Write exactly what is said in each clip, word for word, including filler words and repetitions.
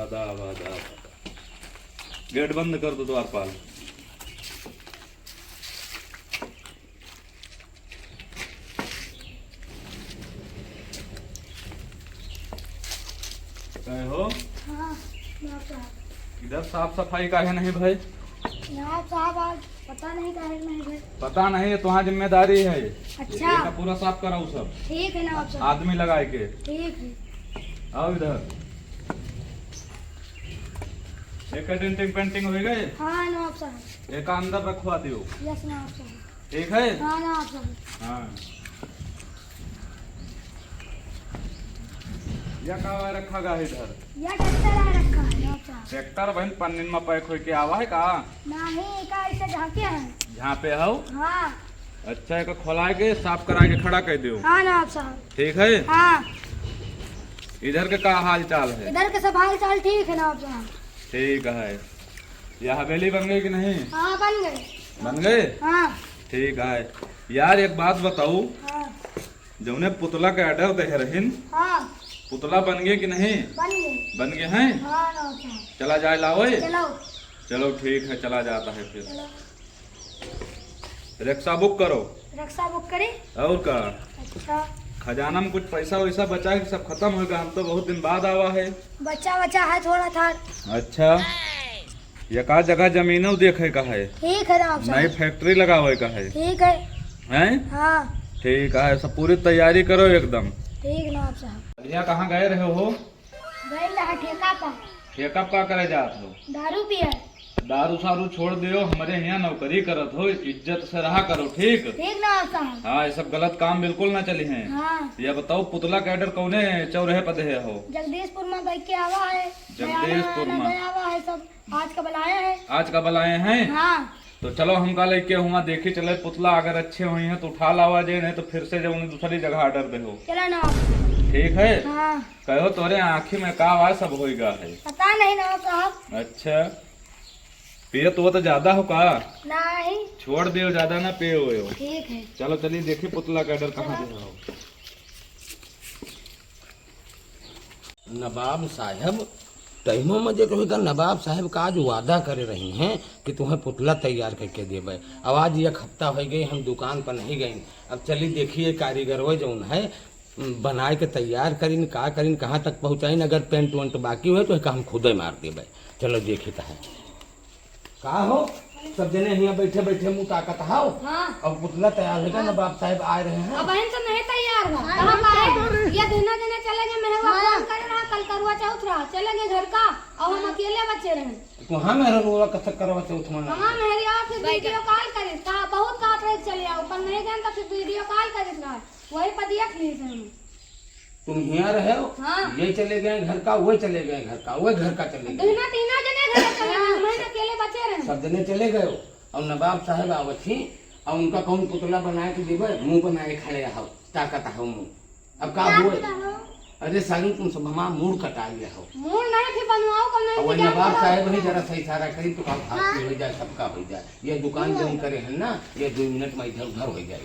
आदा, आदा, आदा। गेट बंद कर दो, द्वारपाल। कहे हो? हाँ, नवाब साहब। इधर साफ सफाई काहे नहीं भाई? नवाब साहब, आज पता नहीं काहे नहीं भाई। पता नहीं, ये तुम्हारी जिम्मेदारी है। अच्छा। ये का पूरा साफ कराओ सब। ठीक है नवाब साहब। आदमी लगाए के। ठीक है। आओ इधर। एक डेंटिंग पेंटिंग हो गए? हाँ नवाब साहब। एक अंदर रखवा दियो। यस नवाब साहब। ठीक है? हाँ नवाब साहब। हाँ। या का हुआ रखा गा है इधर? या ट्रैक्टर आ रखा है नवाब साहब। ट्रैक्टर बहन पन्निन में पैक होके आवा है का? नहीं, का इसे झांके हैं। झांपे हो? हाँ। अच्छा, एक खोला के साफ करा के खड़ा कर दियो। हाँ नवाब साहब। ठीक है? हाँ। इधर के का हाल चाल है? इधर के सब हाल चाल ठीक है नवाब साहब। ठीक है। यह हवेली बन गई कि नहीं? हाँ, बन गए। बन गए? हाँ। ठीक है। यार, एक बात बताऊ, हाँ। जौने पुतला के ऑर्डर दे रहिन, हाँ। पुतला बन गए कि नहीं? बन गए। बन गए हैं? हाँ, नवाब साहब। चला जाए लावे? चलो। चलो, ठीक है, चला जाता है फिर। चलो। रिक्शा बुक करो। रिक्शा बुक करी? और का? अच्छा। खजाना में कुछ पैसा वैसा बचा है कि सब खत्म होगा? हम तो बहुत दिन बाद आवा है। बचा बचा है थोड़ा था। अच्छा, एक आध जगह जमीनों देखे का है। ठीक है नवाब साहब। नई फैक्ट्री लगावे का है। ठीक है। हैं? हाँ। ठीक है, सब पूरी तैयारी करो एकदम। ठीक नवाब साहब। भैया, कहाँ गए रहे हो? गइल रहा ठेका पर। ठेका पर का करे जात हो? दारू पिए। दारू सारू छोड़ दियो, हमरे यहाँ नौकरी करत हो, इज्जत से रहा करो, ठीक? ठीक नवाब साहब। हाँ, ये सब गलत काम बिल्कुल ना चली हैं। हाँ। ये बताओ, पुतला के ऑर्डर कौने चौराहे पर दे हो? जगदीशपुर में बैठ के आवा है। जगदीशपुर नया, नया में। नया आवा है सब, आज का बुलाए हैं। आज का बुलाए हैं? हाँ। तो चलो, हमका लेके हुआ देखी चले पुतला, अगर अच्छे हुई हैं तो उठा लावा जे, नहीं तो फिर से जब उन्हें दूसरी जगह ऑर्डर दे हो। चलो नवाब। ठीक है। हाँ। कहो तोरे आँखी में का आवाज सब होइगा है? पता नहीं नवाब साहब। अच्छा, पियत हो तो ज्यादा हो का? नहीं। छोड़ दियो, ज्यादा ना पिए हो। ठीक है। चलो चलिए देखी पुतला का ऑर्डर कहाँ दे हो। नवाब साहब, तहिनो में जे कही का नवाब साहब का आज वादा करे रही हैं कि तुम्हें पुतला तैयार करके देबे। अब आज एक हफ्ता हो गई हम दुकान पर नहीं गई। अब चली देखिए कारीगरवे जौन है बनाए के तैयार करिन, का करिन, कहाँ तक पहुँचाइन, अगर पेंट वेंट बाकी हुए तो एका हम खुदे मार देबे। चलो देखी तो है। का हो, सब जने हियाँ बैठे बैठे मुँह ताकत हाव? हाँ। अब पुतला तैयार होइगा, हाँ। नवाब साहब आए रहे हैं। अब बहन तो नहीं तैयार बा। हाँ। कहाँ बा है? ये दुनो जने चले गए, मेहरवा हाँ। फोन करे रहा, कल करवा चौथ रहा, चले गए घर का, और हम अकेले बचे रहे। कहाँ मेहरवा कथक करवा चौथ मना? कहाँ मेहरिया फिर वीडियो कॉल करिस, कहा बहुत कहत रहे चले आओ, पर नहीं गए तो फिर वीडियो कॉल करिस रहा, वही पर देख लीस हम। तुम हियाँ रहे हो, हाँ। ये चले गए घर का, वो चले गए घर का, वो घर का चले गए। दुहिना तीनों जने घर चले गए, हम ही अकेले बचे रहे। सब जने चले गए हो। और नवाब साहब आवत ही, और उनका कौन पुतला बनाए के देबे, मुँह बनाए खड़े हो, ताकत हो मुँह। अब का हुए? अरे सारी तुम सब हमारा मूड कटा लिया हो। मूड नहीं, फिर बनवाओ, कौन नहीं अब वही नवाब साहब ही जरा सा इशारा करी तो का फांसी हो जाए, सबका हो जाए। ये दुकान जौन करे है ना, ये दो मिनट में इधर उधर हो जाए।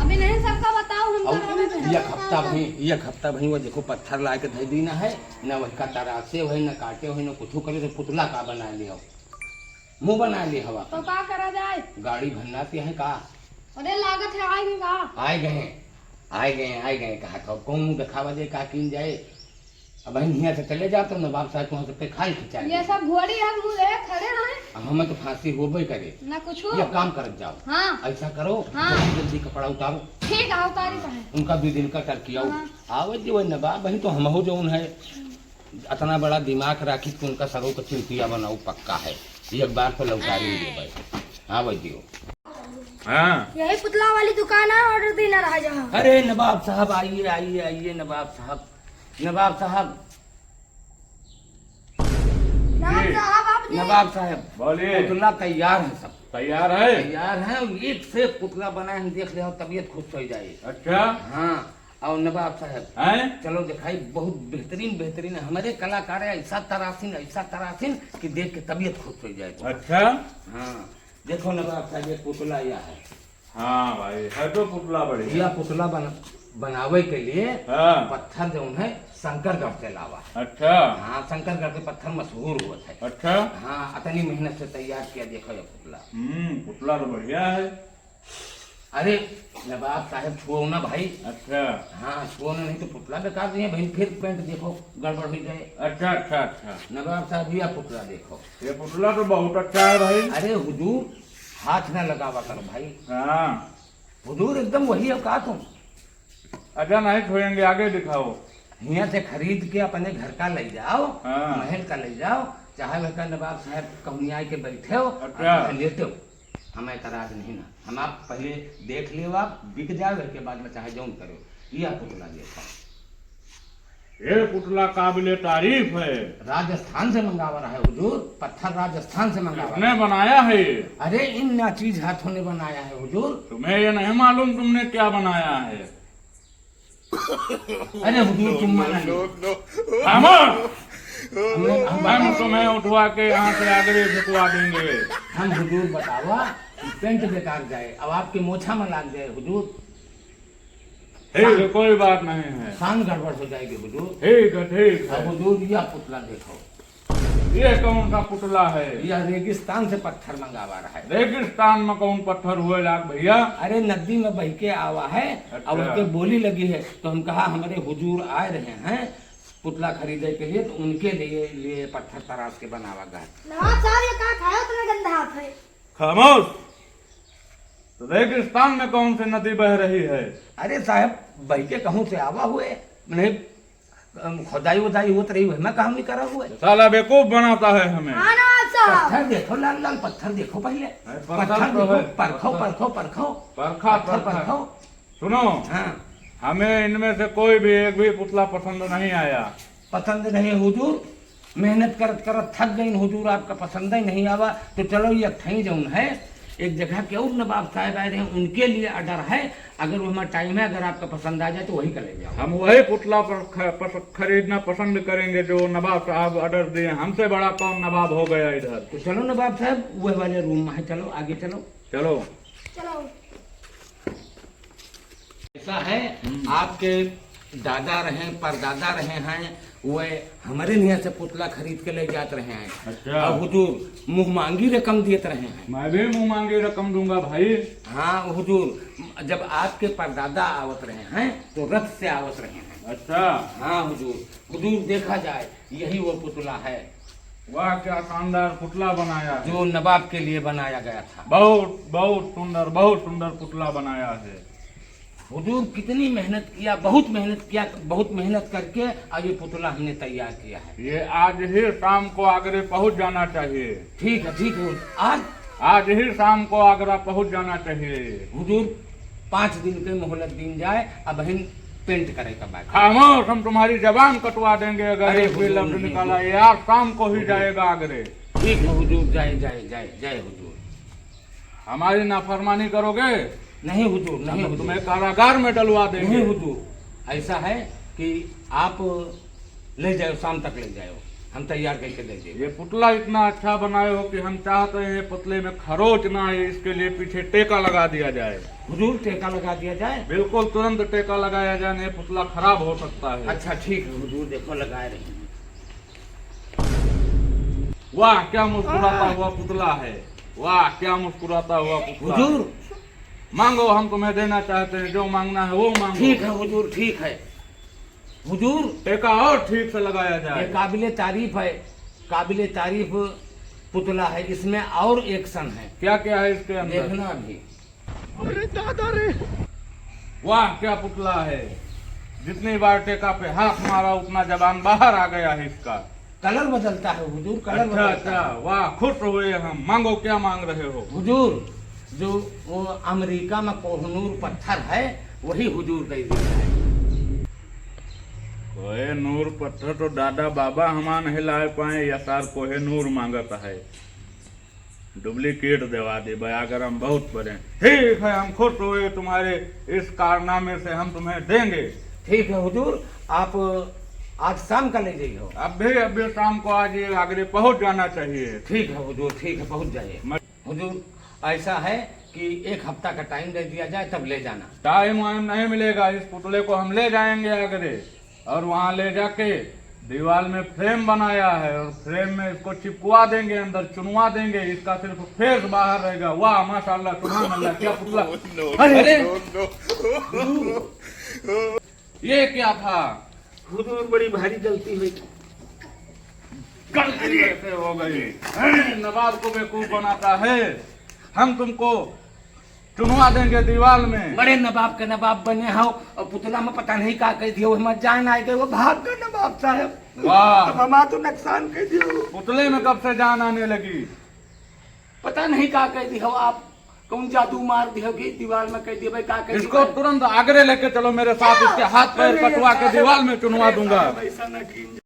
अभी नहीं सबका बताओ, हम और करवावे तो एक हफ्ता भई, एक हफ्ता भई वो देखो पत्थर ला के धर दीना है, ना वही का तरासे हो, ना काटे हो, ना कुछ करे, तो पुतला का बना लिया हो, मुँह बना लिया हवा। तो का करा जाए? गाड़ी भन्ना के है का? अरे लागत है आए गए का? आए गए, आए गए, आए गए कहा था, कौन मुँह दिखावा जाए, का कीन जाए? अब हम हियाँ से चले जाओ तो नवाब साहब तुहाँ सबके खाल खिंचा ये सब घोड़ी हम मुँह ले खड़े हैं। अब हमें तो फांसी होबे करे। ना कुछ हो। ये काम करत जाओ। हाँ। ऐसा करो, हाँ। जल्दी जल्दी कपड़ा उतारो। ठीक है, उतारी तो है। उनका दो दिन का टर्की आओ। हाँ। आवे जी वही नवाब, वही तो हम हो जौन है। अतना बड़ा दिमाग राखी कि उनका सरो का चिंतिया बनाओ पक्का है। एक बार तो लौटारी देबे। हाँ भाई दियो। हाँ। यही पुतला वाली दुकान है, ऑर्डर देना रहा जहाँ। अरे नवाब साहब, आइए, आइए, आइए नवाब साहब। नवाब साहब। नवाब जी। साहब, आप जी। नवाब साहब। बोलिए। पुतला तैयार है सब। तैयार है? तैयार है, और एक से एक पुतला बनाए हम देख ले, तबीयत खुश हो जाए। अच्छा। हाँ, और नवाब साहब। हैं? चलो दिखाई, बहुत बेहतरीन, बेहतरीन है। हमारे कलाकार है, ऐसा तरासीन, ऐसा तरासीन कि देख के तबीयत खुश हो जाए। अच्छा। हाँ। देखो नवाब साहब, ये पुतला या है। हाँ भाई, है तो पुतला बढ़िया। या पुतला बना, बनावे के लिए हाँ। पत्थर जौन है शंकरगढ़ से लावा। अच्छा। हाँ, शंकरगढ़ के पत्थर मशहूर होत है। अच्छा। हाँ, अतनी मेहनत से तैयार किया, देखो ये पुतला। हम्म, पुतला तो बढ़िया है। अरे नवाब साहब, छुओ ना भाई। अच्छा। हाँ, छुओ ना, नहीं तो पुतला बेकार दिए भाई, फिर पेंट देखो गड़बड़ हो जाए। अच्छा, अच्छा, अच्छा। नवाब साहब, यह पुतला देखो। ये पुतला तो बहुत अच्छा है भाई। अरे हुजूर, हाथ ना लगावा करो भाई। हाँ। हुजूर, एकदम वही है का तुम? अच्छा, नहीं छुएंगे, आगे दिखाओ। हियाँ से खरीद के अपने घर का ले जाओ, हाँ। महल का ले जाओ, चाहे वह का नवाब साहब कहूँ आए के बैठे हो, अच्छा। अपने लेटे हो, हमें एतराज नहीं ना। हम आप पहले देख लियो, आप बिक जाओ, घर के बाद में चाहे जौन करो। यह पुतला देखो। ये पुतला काबिले तारीफ है। राजस्थान से मंगावा रहा है हुजूर, पत्थर राजस्थान से मंगावा किसने रहा है। बनाया है ये? अरे इन नाचीज हाथों ने बनाया है हुजूर। तुम्हें ये नहीं मालूम तुमने क्या बनाया है? अरे हुजूर, तुम मना नहीं। खामोश! हम, हम, हम तुम्हें उठवा के यहाँ से आगरे फेंकवा देंगे। हम हुजूर बतावा, पेंट बेकार जाए, अब आपके मोछा में लाग जाए हुजूर। ठीक है, कोई बात नहीं है। शान गड़बड़ हो जाएगी हुजूर। ठीक है, ठीक है। अब हुजूर, यह पुतला देखो। ये कौन सा पुतला है? यह रेगिस्तान से पत्थर मंगावा रहा है। रेगिस्तान में कौन पत्थर हुए लाग भैया? अरे नदी में बह के आवा है, अच्छा। अब उसके बोली लगी है, तो हम कहा हमारे हुजूर आए रहे हैं पुतला खरीदे के लिए, तो उनके लिए, लिए पत्थर तराश के बनावा गया। नवाब साहब, ये का खाए उतना गंदा हाथ है? खामोश! रेगिस्तान में कौन सी नदी बह रही है? अरे साहब, बह के कहूँ से आवा हुए, नहीं, अम, खुदाई उदाई होत रही हुए, मैं काम नहीं करा हुए। साला बेवकूफ बनाता है हमें। हाँ नवाब साहब। पत्थर देखो लाल लाल, पत्थर देखो पहले। अरे पत्थर पत्थर तो देखो, है, परखो, पत्थर। परखो, परखो। परखा, पत्थर परखा। परखो। सुनो, हाँ। हमें इनमें से कोई भी एक भी पुतला पसंद नहीं आया। पसंद नहीं हुजूर, मेहनत करत करत थक गइन हुजूर, आपका पसंद ही नहीं आवा, तो चलो ये अकठई जौन है, एक जगह के और नवाब साहब आए रहे, उनके लिए order है, अगर वहमा time है, अगर आपका पसंद आ जाए तो वही का ले जाओ। हम वही पुतला पर ख-, पस-, खरीदना पसंद करेंगे जो नवाब साहब order दिए, हमसे बड़ा कौन नवाब हो गया इधर। तो चलो नवाब साहब, वह वाले room में है, चलो आगे चलो। चलो। चलो। ऐसा है, हम्म। आपके दादा रहे, परदादा रहे हैं, वे हमरे हियाँ से पुतला खरीद के ले जात रहे हैं। अच्छा। और हुजूर मुँह मांगी रकम देत रहे हैं। मैं भी मुँह मांगी रकम दूंगा भाई। हाँ हुजूर, जब आपके परदादा आवत रहे हैं तो रथ से आवत रहे हैं। अच्छा। हाँ हुजूर, हुजूर देखा जाए, यही वो पुतला है। वाह, क्या शानदार पुतला बनाया है। जो नवाब के लिए बनाया गया था। बहुत, बहुत सुंदर, बहुत सुंदर पुतला बनाया है। हुजूर कितनी मेहनत किया, बहुत मेहनत किया, बहुत मेहनत करके और ये पुतला हमने तैयार किया है। ये आज ही शाम को आगरे पहुंच जाना चाहिए। ठीक है, ठीक है, आज? आज ही शाम को आगरा पहुंच जाना चाहिए। हुजूर, पाँच दिन के मोहलत दीन जाए, अबहिन paint करे का बाकी। खामोश, हम तुम्हारी जबान कटवा देंगे अगर अरे एक भी हुजूर, लफ्ज नहीं, निकाला। हुजूर। ये आज शाम को ही हुजूर। जाएगा आगरे। ठीक है हुजूर, जाए, जाए, जाए, जाए हुजूर। हमारी नाफरमानी करोगे? नहीं हुजूर, नहीं हम हुजूर। तुम्हें कारागार में डलवा देंगे। नहीं हुजूर, ऐसा है कि आप ले जाओ, शाम तक ले जाओ, हम तैयार करके दे देंगे। ये पुतला इतना अच्छा बनाए हो कि हम चाहते हैं पुतले में खरोच ना आए, इसके लिए पीछे टेका लगा दिया जाए। हुजूर, टेका लगा दिया जाए? बिल्कुल, तुरंत टेका लगाया जाए, नहीं पुतला खराब हो सकता है। अच्छा ठीक है हुजूर, देखो लगा रहे हैं। वाह, क्या मुस्कुराता हुआ पुतला है। वाह, क्या मुस्कुराता हुआ पुतला है। हुजूर। मांगो, हम तुम्हें देना चाहते हैं, जो मांगना है वो मांगो। ठीक है हुजूर, ठीक है। हुजूर, टेका और ठीक से लगाया जाए। ये काबिले तारीफ है, काबिले तारीफ पुतला है, इसमें और action है। क्या क्या है इसके अंदर? देखना अभी। अरे दादा रे। वाह, क्या पुतला है, जितनी बार टेका पे हाथ मारा उतना जबान बाहर आ गया है इसका। Colour बदलता है हुजूर, colour अच्छा, बदलता अच्छा, है। वाह, खुश हुए हम। मांगो, क्या मांग रहे हो? हुजूर, जो वो अमेरिका में कोहनूर पत्थर है, वही हुजूर दे दिया है। कोहे नूर पत्थर तो दादा बाबा हमार नहीं लाए पाए, या सार कोहे नूर मांगत है। Duplicate देवा दे, बयागरम बहुत बड़े। ठीक है, हम खुश हुए तुम्हारे इस कारनामे से, हम तुम्हें देंगे। ठीक है हुजूर, आप आज शाम का ले जाइए। अभी, अभी शाम को आज ये आगरे पहुंच जाना चाहिए। ठीक है हुजूर, ठीक है, पहुंच जाइए। मैं हुजूर, ऐसा है कि एक हफ्ता का टाइम दे दिया जाए, तब ले जाना। टाइम वाइम नहीं मिलेगा, इस पुतले को हम ले जाएंगे आगरे, और वहाँ ले जाके दीवार में फ्रेम बनाया है, और फ्रेम में इसको चिपकवा देंगे, अंदर चुनवा देंगे, इसका सिर्फ फेस बाहर रहेगा। वाह, माशाल्लाह, सुभान अल्लाह, क्या पुतला। अरे, अरे, ये क्या था? हुजूर, बड़ी भारी गलती हुई। गलती कैसे हो गई? हैं? नवाब को बेवकूफ बनाता है। हम तुमको चुनवा देंगे दीवार में। बड़े नवाब के नवाब बने हो और पुतला में पता नहीं का कह दियो, हमार जान आ गए, वो भाग गए नवाब साहब। वाह। अब हमार तो नुकसान कह दियो। पुतले में कब से जान आने लगी? पता नहीं का कह दियो आप, कौन जादू मार दियो कि दीवार में कह दियो भाई, का कह दियो इसको भाई? तुरंत आगरे लेके चलो मेरे साथ, क्या? इसके हाथ पैर अरे कटवा के यार, दीवार में चुनवा अरे दूंगा। साहब, ऐसा ना कीजिए।